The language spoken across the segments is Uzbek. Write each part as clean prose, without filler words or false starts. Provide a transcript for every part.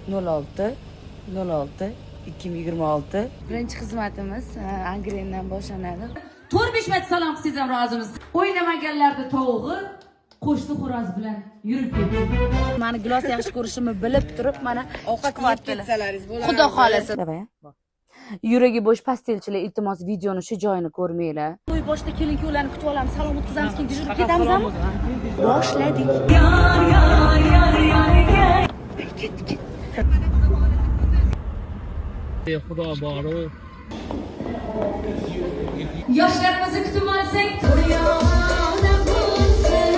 06 06 2026. Birinchi xizmatimiz Angrendan boshlanadi. 4-5 marta salom qilsangiz ham rozimiz. O'ynamaganlarni tovug'i qo'shni xo'roz bilan yurib ketdi. Mani gilos yaxshi ko'rishimni bilib turib, mana Ovqat yeb ketsalaringiz bo'ladi. Xudo xolasa. Yuragi bo'sh pastelchilar, iltimos, videoni shu joyini ko'rmanglar. To'y boshida kelin kuyovlarni kutib olamiz, salom o'tkazamiz, keyin dejurga ketamizmi? Boshladik. Ketdik. Xudo boru. Yoshlarimizni kutib olsak, to'yona bo'lsin.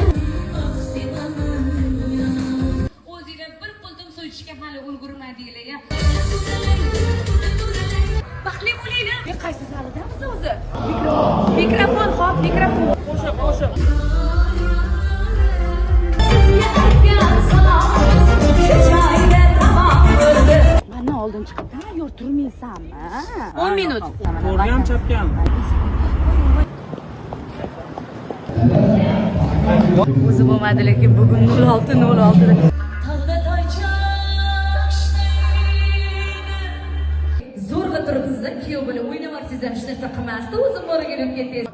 O'zinglar bir qultum suv ichishga hali ulgurmadinglar ya. Baxtli bo'linglar. Qaysi zalidamiz o'zi? Mikrofon, hop, mikrofon. Qo'shiq, qo'shiq. Sizga aytgan salomimiz shu joyda tamom bo'ldi. Mandan oldin chiqib tayyor turmaysanmi? 10 minut. To'rgam chapgan. O'zi bo'lmadi, lekin bugun 06 06 da. Tog'da toycha. Zo'rg'a turibsiz, kuyov bilan o'ynamoqsiz ham hech narsa qilmasdi, o'zim borib kelib ketdingiz.